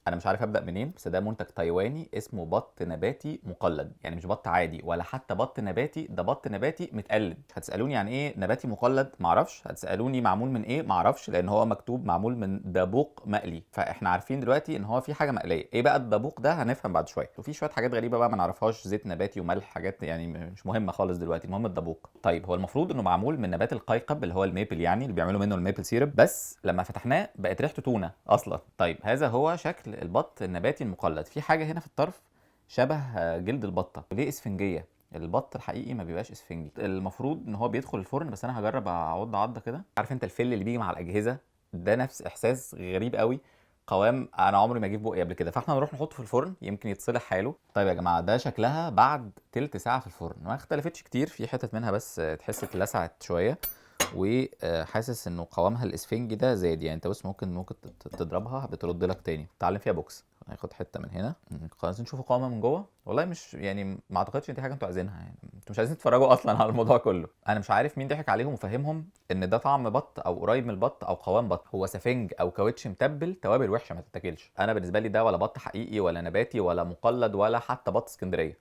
انا مش عارف ابدا منين، بس ده منتج تايواني اسمه بط نباتي مقلد. يعني مش بط عادي ولا حتى بط نباتي، ده بط نباتي متقلد. هتسالوني يعني ايه نباتي مقلد؟ معرفش. هتسالوني معمول من ايه؟ معرفش، لان هو مكتوب معمول من دابوق مقلي، فاحنا عارفين دلوقتي ان هو في حاجة مقليه. ايه بقى الدابوق ده؟ هنفهم بعد شوية. وفي شوية حاجات غريبة بقى ما نعرفهاش، زيت نباتي وملح، حاجات يعني مش مهمة خالص دلوقتي، المهم الدابوق. طيب هو المفروض انه معمول من نبات القيقب اللي هو ال maple، يعني اللي بيعملوا منه ال maple syrup، بس لما فتحناه بقت ريحته تونه اصلا. طيب هذا هو شكل البط النباتي المقلد. في حاجة هنا في الطرف شبه جلد البطة، ليه اسفنجيه؟ البط الحقيقي ما بيبقاش اسفنجي. المفروض ان هو بيدخل الفرن، بس انا هجرب اعض عضه كده. عارف انت الفل اللي بيجي مع الاجهزة ده؟ نفس احساس غريب قوي، قوام انا عمري ما جه في بقي قبل كده. فاحنا نروح نحطه في الفرن يمكن يتصلح حاله. طيب يا جماعة، ده شكلها بعد تلت ساعة في الفرن، ما اختلفتش كتير، في حتت منها بس تحس اتلسعت شوية، وحاسس انه قوامها الاسفنجي ده زاد. يعني انت بص ممكن تضربها بترد لك تاني. تعلم فيها بوكس، هناخد حتة من هنا، عايزين نشوف قوامها من جوه. والله مش يعني ما اعتقدش ان دي حاجة انتوا عايزينها، يعني انتوا مش عايزين تتفرجوا اصلا على الموضوع كله. انا مش عارف مين ضحك عليهم وفهمهم ان ده طعم بط او قريب من البط او قوام بط. هو سفنج او كاوتش متبل، توابل وحشة ما تتاكلش. انا بالنسبة لي ده ولا بط حقيقي ولا نباتي ولا مقلد ولا حتى بط اسكندرية.